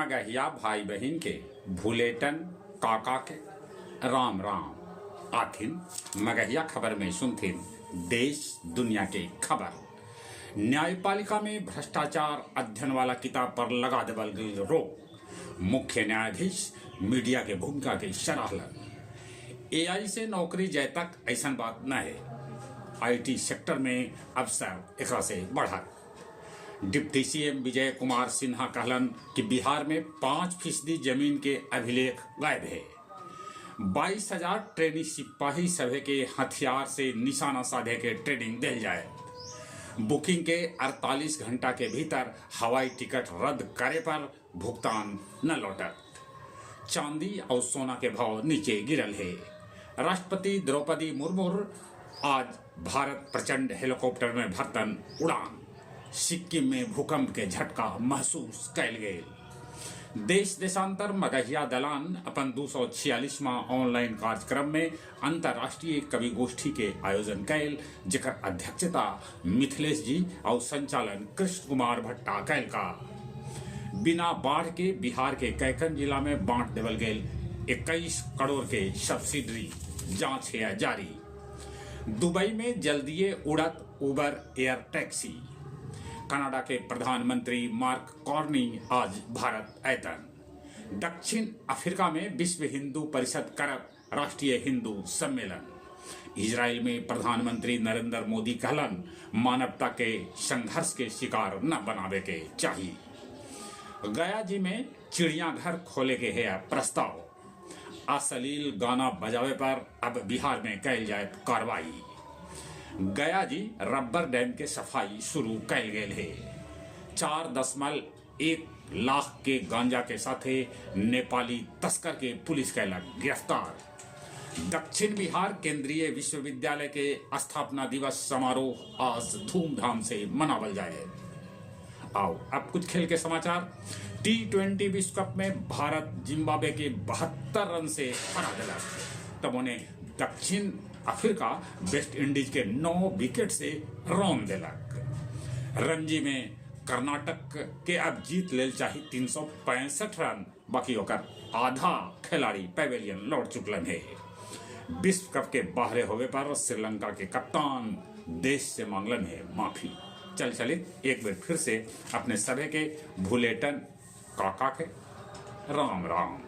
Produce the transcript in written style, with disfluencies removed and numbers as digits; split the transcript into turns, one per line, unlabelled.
मगहिया भाई बहिन के भुलेटन काका के राम राम। आथिन मगहिया खबर में सुनथिन देश दुनिया के खबर। न्यायपालिका में भ्रष्टाचार अध्ययन वाला किताब पर लगा देवल गई रोक। मुख्य न्यायाधीश मीडिया के भूमिका के सराहलन। एआई से नौकरी जाए तक ऐसा बात न है, IT sector में अवसर एकरा से बढ़त। डिप्टी सीएम विजय कुमार सिन्हा कहलन कि बिहार में 5% जमीन के अभिलेख गायब है। 22,000 ट्रेनी सिपाही सभे के हथियार से निशाना साधे के ट्रेनिंग दिल जाए। बुकिंग के 48 घंटा के भीतर हवाई टिकट रद्द करे पर भुगतान न लौटत। चांदी और सोना के भाव नीचे गिरल है। राष्ट्रपति द्रौपदी मुर्मू आज भारत प्रचंड हेलीकॉप्टर में भरतन उड़ान। सिक्किम में भूकंप के झटका महसूस कैल गेल। देश देशांतर मगहिया दलान अपन 246वां ऑनलाइन कार्यक्रम में अंतर्राष्ट्रीय कवि गोष्ठी के आयोजन कैल, जेकर अध्यक्षता मिथिलेश जी और संचालन कृष्ण कुमार भट्टा कैल का। बिना बाढ़ के बिहार के कैकन जिला में बांट देवल गेल 21 करोड़ के सब्सिडी, जांच है जारी। दुबई में जल्दिए उड़त उबर एयर टैक्सी। कनाडा के प्रधानमंत्री मार्क कॉर्नी आज भारत ऐतन। दक्षिण अफ्रीका में विश्व हिंदू परिषद करत राष्ट्रीय हिंदू सम्मेलन। इजराइल में प्रधानमंत्री नरेंद्र मोदी कहलन मानवता के संघर्ष के शिकार न बनावे के चाहिए। गया जी में चिड़ियाघर खोले के है प्रस्ताव। अश्लील गाना बजावे पर अब बिहार में कैल जाए कार्रवाई। गया जी रबर डैम के सफाई शुरू कैल गेल है। 4.1 लाख के गांजा के साथे नेपाली तस्कर के पुलिस कैलक गिरफ्तार। दक्षिण बिहार केंद्रीय विश्वविद्यालय के स्थापना दिवस समारोह आज धूमधाम से मनावल जाए। आओ अब कुछ खेल के समाचार। टी20 विश्व कप में भारत जिम्बाब्वे के 72 रन से हरा दिलक। तब उन्हें दक्षिण अफ्रीका वेस्ट इंडीज के 9 विकेट से रौंद दिलक। रणजी में कर्नाटक के अब जीत लेल चाही 365 रन, बाकी ओकर आधा खिलाड़ी पैवेलियन लौट चुकलन है। विश्व कप के बाहरे होवे पर श्रीलंका के कप्तान देश से मांगलन है माफी। चल चले एक बार फिर से अपने सभे के भुलेटन काका के राम राम।